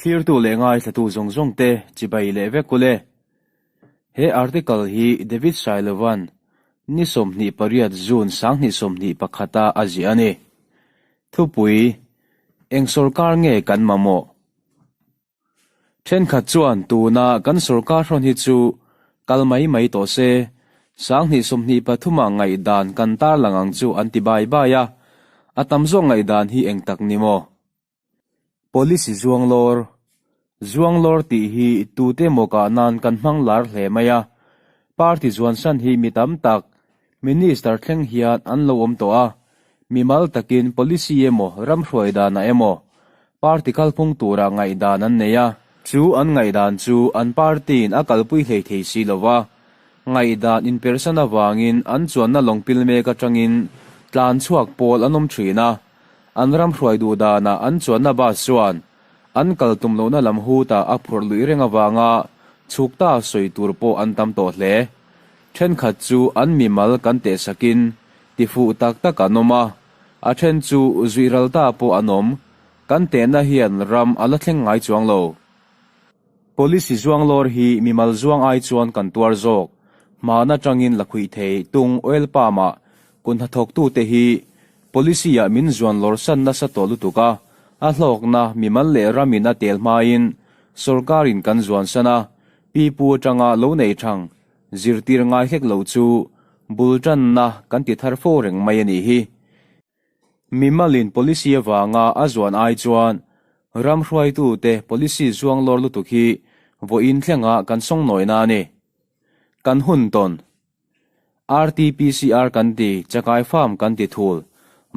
Thlirtu leh ngaithlatu zawng zawng te chibai leh vek ule. He article hi David Sailova'n ni 28 June 2021 a a ziah a ni. Thupui, Eng sawrkar nge kan mamawh? Thenkhat chuan tuna kan sawrkar hrawn hi chu kal mai mai tawh se, 2023 ah ngaihdan kan tarlang ang chu an ti bai bai a, a tam zawk ngaihdan hi eng tak ni maw? Policy zuanglawr, Zuanglawr tih hi tute emaw kah nan kan hmang lar hle mai a, party zuansan hi mi tam tak Minister thleng hian an lo awm tawh a, mimal takin policy emaw ramhruai danah emaw party kalphung tura ngaihdan an nei a, chu an ngaihdan chu an party-in a kalpui hlei thei si lo va, ngaihdan inpersan avangin an chuanna lawngpil mek atangin tlan chhuak pawl an awm thin a, an ramhruai duh danah an chuanna bus chuan an kal tum lohna lam hutah a phurh luih reng avanga chhuk ta sawi tur pawh an tam tawh hle. Thenkhat chu an mimal kan tehsakin tifuh tak tak an awm a, a then chu zuih ral ta pawh an awm. Kan tehna hian ram a la thleng ngai chuang lo. Policy zuanglawr hi mimal zuang ai chuan kan tuar zawk. Hmaan atangin la khuih thei tung oil palm ah kun hnathawktute hi policy ah min zuan lawr san nasa tawh lutuk a, a hlawkna mimal leh ramin a tel hmain sorkarin kan zuan san a, pipu atanga lo nei thang Zirtir ngai hlek lo chu bul tanna kan ti thar fo reng mai a nih hi. Mimalin policy avanga a zuan ai chuan ram hruaitute policy zuang lawr lutuk hi vawiin thlengah kan sawng nawina a ni. Kan hun tawn. RTPCR kan ti, chakai farm kan ti thul.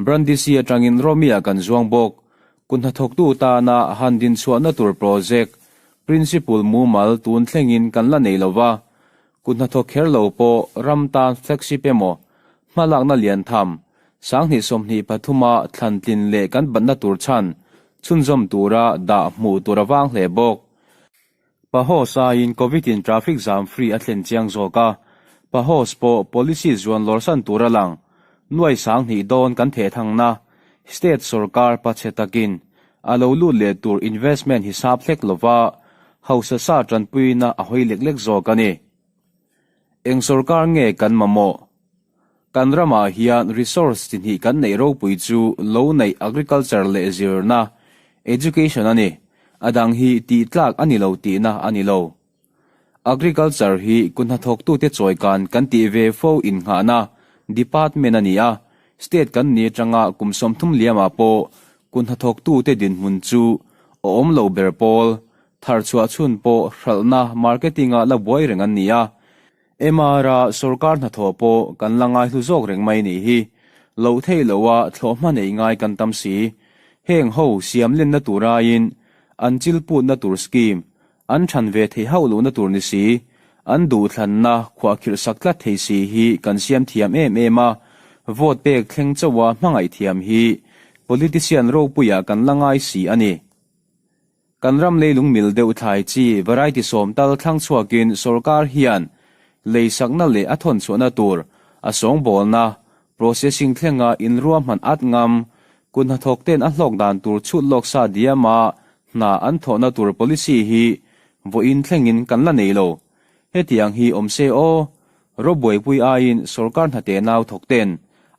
Brandisi atangin Romia kan zuang bawk. Kut hnathawktu tana han dinchhuahna tur project Principle mumal tun thlengin kan la nei lo va, kut hnathawk kher lo pawh ram tan flagship emaw hmalakna lian tham 2023 a thlan tlin leh kan batna tur chhan chhunzawm tura dah hmuh tur a vang hle bawk. Pahos aiin Covid in traffic jam free a thlen chiang zawk a, Pahos pawh policy zuan lawrsan tur a lang. Nuai 2000 dawn kan theh thangna state sorkar pachhe takin A lo lut leh tur investment hisap hlek lova hausa sa tanpuina a hawi lek lek zawk a ni. Eng sorkar nge kan mamawh? Kan ramah hian resource chi hnih kan neih ropui chu lo neih agriculture leh zirna, education, a ni. A dang hi tih tlak a ni lo tihna a ni lo. Agriculture hi kut hnathawktute chawikan kan tih ve fo innghahna department a ni a, state kan ni atanga kum 30 liamah pawh kut hnathawktute dinhmun chu a awm lo ber pawl, tharchhuah chhun pawh hralhna marketing-ah la buai reng an ni a. MR-a sorkar hnathawh pawh kan la ngaihlu zawk reng mai nih hi. Loh theih loha thlawhhma neih ngai kan tam si. Heng ho siam lenna tur aiin an chilputna tur scheme An than ve thei hauh lohna tur ni si, an duhthlanna khuahkhirh sak tlat thei si hi kan siam thiam em em a, vote pek thleng chauha hmangaih thiam hi politician ropuiah kan la ngai si a ni. Kan ram leilung mil deuh thlai chi variety sawm tal thlang chhuakin sorkar hian lei sakna leh a thawn chhuahna tur a sawngbawlna processing thlenga inruahman at ngam Kut hnathawk ten a hlawk dan tur chhut lawk sa diam a hna an thawhna tur policy hi vawiin thlengin kan la nei lo. Hetiang hi awm se aw, rawbuaipui aiin sorkar hnate nau thawk ten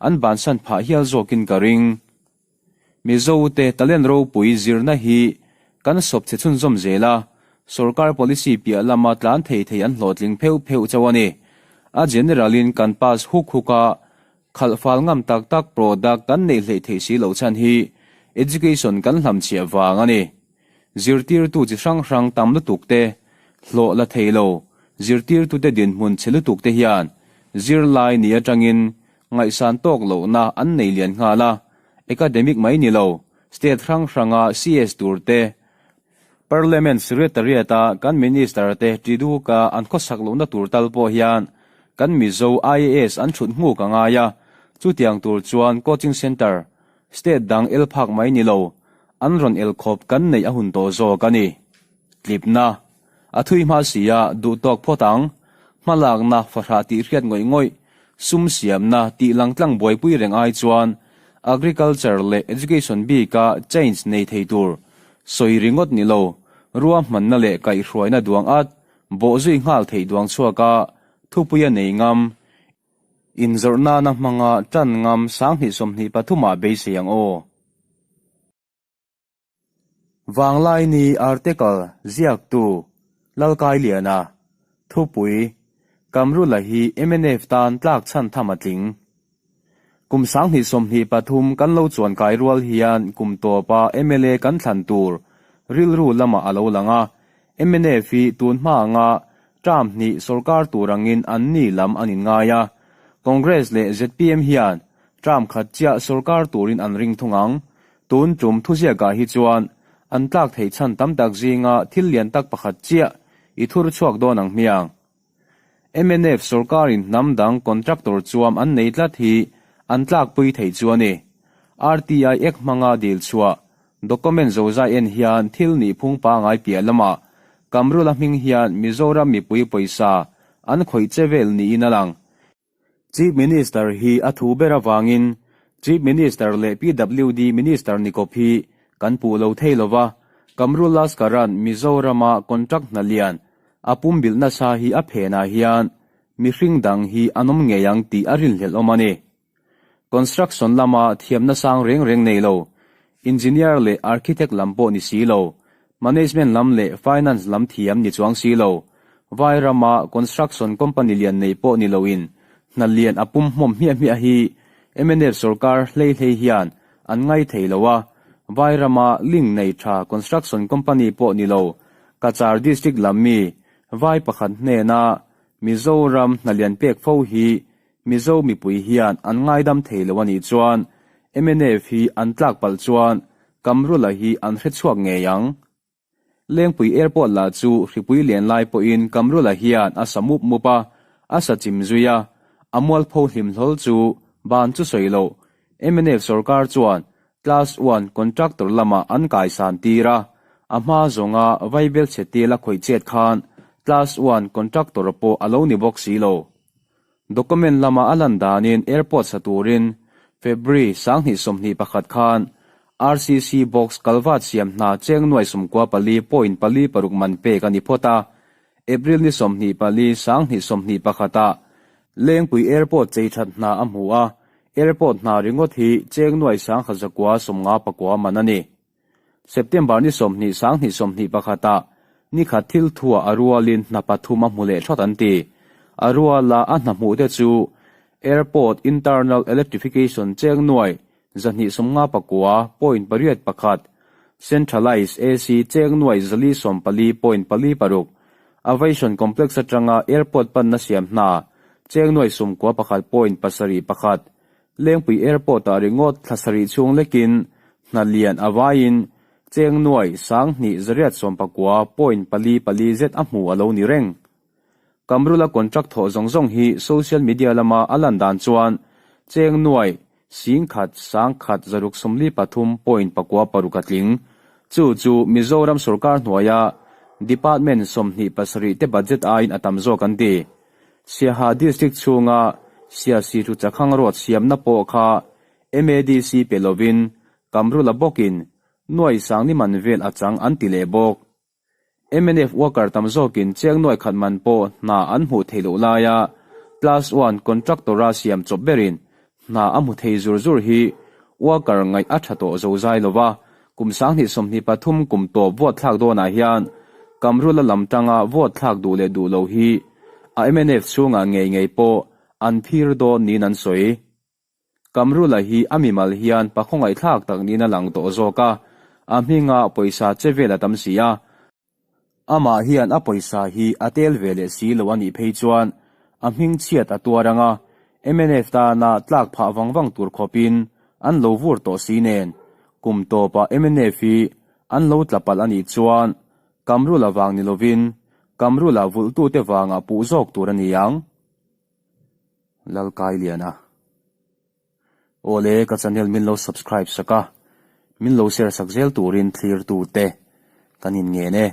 an bansan phah hial zawkin ka ring. Mizo te talent ropui zirna hi kan sawp chhe chhunzawm zel a, sorkar policy piah lama tlan thei thei an hlawhtling pheuh pheuh chauh a ni. A general in kan pass huk huk a, Khalh fal ngam tak tak product kan neih hleih theih si loh chhan hi education kan hlamchhiah vang a ni. Zirtirtu chi hrang hrang tam lutuk te, hlawh la thei lo, zirtirtute dinhmun chhe lutuk te hian zirlai ni atangin ngaihsan tawk lohna an nei lian nghal a, academic mai ni lo, state hrang hranga CS tur te, Parliament Secretariat-a kan Minister te Tiduka an khawsak lohna tur tal pawh hian kan Mizo IAS an thut hmuk a ngai a, chutiang tur chuan coaching centre, state dang el phak mai ni lo, an rawn el khawp kan neih a hun tawh zawk a ni. Tlipna a thui hma si a, duhtawk phawt ang. Hmalakna fahrah tih hriat ngawih ngawih, sum siamna tih langtlang buaipui reng ai chuan Agriculture leh Education bika change nei thei tur sawi ringawt ni lo. Ruahmanna leh kaihhruaina duang at, bawhzui nghal theih duang chhuaka thupuia nei ngam, inzawrh nana hmanga tan ngam 2023 ah beisei ang aw. Vanglaini article ziaktu Lalkailiana, Thupui, Kamrula hi mnf tan tlak chhan tham a tling. Kum 2023 kan lo chuan kai rual hian kum tawpa mla kan thlan tur rilru lamah a lo lang a, mnf hi tun hma anga term hnih sorkar tur angin an ni lam an inngai a, Congress leh zpm hian term khat chiah sorkar turin an ring thung ang. Tun tum thuziakah hi chuan an tlak theih chhan tam tak zinga thil lian tak pakhat chiah i thur chhuak dawn ang hmiang. Mnf sorkarin hnam dang contractor chuam an nei tlat hi an tlakpui theih chu a ni. RTI Act hmanga dil chhuah document zozai en hian thil nihphung pangai piah lamah Kamrula hming hian Mizoram mipui pawisa an khawih che vel niin a lang. Chief Minister hi a thu ber avangin Chief Minister leh PWD Minister ni kawp hi kan puh lo thei lo va, Kamrul Laskar-a'n Mizorama contract hna lian a pumbilh nasa hi a phenah hian mihring dang hi an awm ngei ang tih a rinhlelh awm a ni. Construction lama thiamna sang reng reng nei lo, engineer leh architect lam pawh ni si lo, management lam leh finance lam thiam ni chuang si lo, vai rama construction company lian nei pawh ni loin hna lian a pum hmawm hmiah hmiah hi mnf sorkar hlei hlei hian an ngai thei lo a, vai rama link nei tha construction company pawh ni lo Cachar district lam mi vai pakhat hnena Mizoram hna lian pek fo hi Mizo mipui hian an ngaidam thei lo a nih chuan mnf hi an tlak palh chuan Kamrula hi an hre chhuak ngei ang. Lengpui Airport lah chu hripui lian lai pawhin Kamrula hian a sa mup mup a, a sa chim zui a, a mualpho hlim hlawl chu ban chu sawi loh. Mnf sorkar chuan Class one contractor lamah an kaisan tir a, a hma zawnga vaibel chhe tel a khawih chet khan Class one contractor pawh a lo ni bawk si lo. Document lama a lan danin airport sa turin February 2021 khan RCC box kalvat siam hna cheng nuai 94.46 man pek a ni phawt a, April ni 24 2021 ah Lengpui Airport chei that hna a hmu a, airport hna ringawt hi cheng nuai 1159 man a ni. September ni 20 2021 ah nikhat thil thuah a rualin hna pathum a hmu leh thawt an ti. A ruala a hna hmuh te chu Airport Internal Electrification cheng nuai 259.81, Centralized AC cheng nuai 440.46, Aviation Complex atanga airport panna siam hna cheng nuai 91.71, Lengpui Airport ah ringawt thla sarih chhung lekin hna lian a vaiin cheng nuai 2819.44 zet a hmu a lo ni reng. Kamrula contract thawh zawng zawng hi social media lama a lan dan chuan cheng nuai 1,163.96 a tling. Chu chu Mizoram sorkar hnuaia Department 27 te budget aiin a tam zawk an ti. Siaha District chhunga Siasi chu chakhang road siamna pawh kha MADC pe lovin Kamrula bawkin nuai sang ni man vel a chang an ti leh bawk. Mnf worker tam zawkin cheng nuai khat man pawh hna an hmuh theih loh laia Class one contractor-a siam chawp berin hna a hmu thei zur zur hi worker ngaih a tha tawh zozai lova, kum 2023 kum tawp vote thlak dawnah hian Kamrula lam tanga vote thlak duh leh duh lo hi a mnf chhungah ngei ngei pawh an phir dawn niin an sawi. Kamrula hi a mimal hian pakhawngaih thlak tak niin a lang tawh zawk a, a hminga pawisa che vel a tam si a. Amah hian a pawisa hi a tel ve leh si lo a nih phei chuan a hming chhiat a tuar anga mnf tana tlak phah vang vang tur khawpin an lo vur tawh si nen kum tawpah mnf hi an lo tla palh a nih chuan Kamrula vang ni lovin Kamrula vulhtute vangah puh zawk tur a ni ang. Lalkailiana. Awle ka channel min lo subscribe sak a, min lo share sak zel turin thlir tu te kan in ngen e.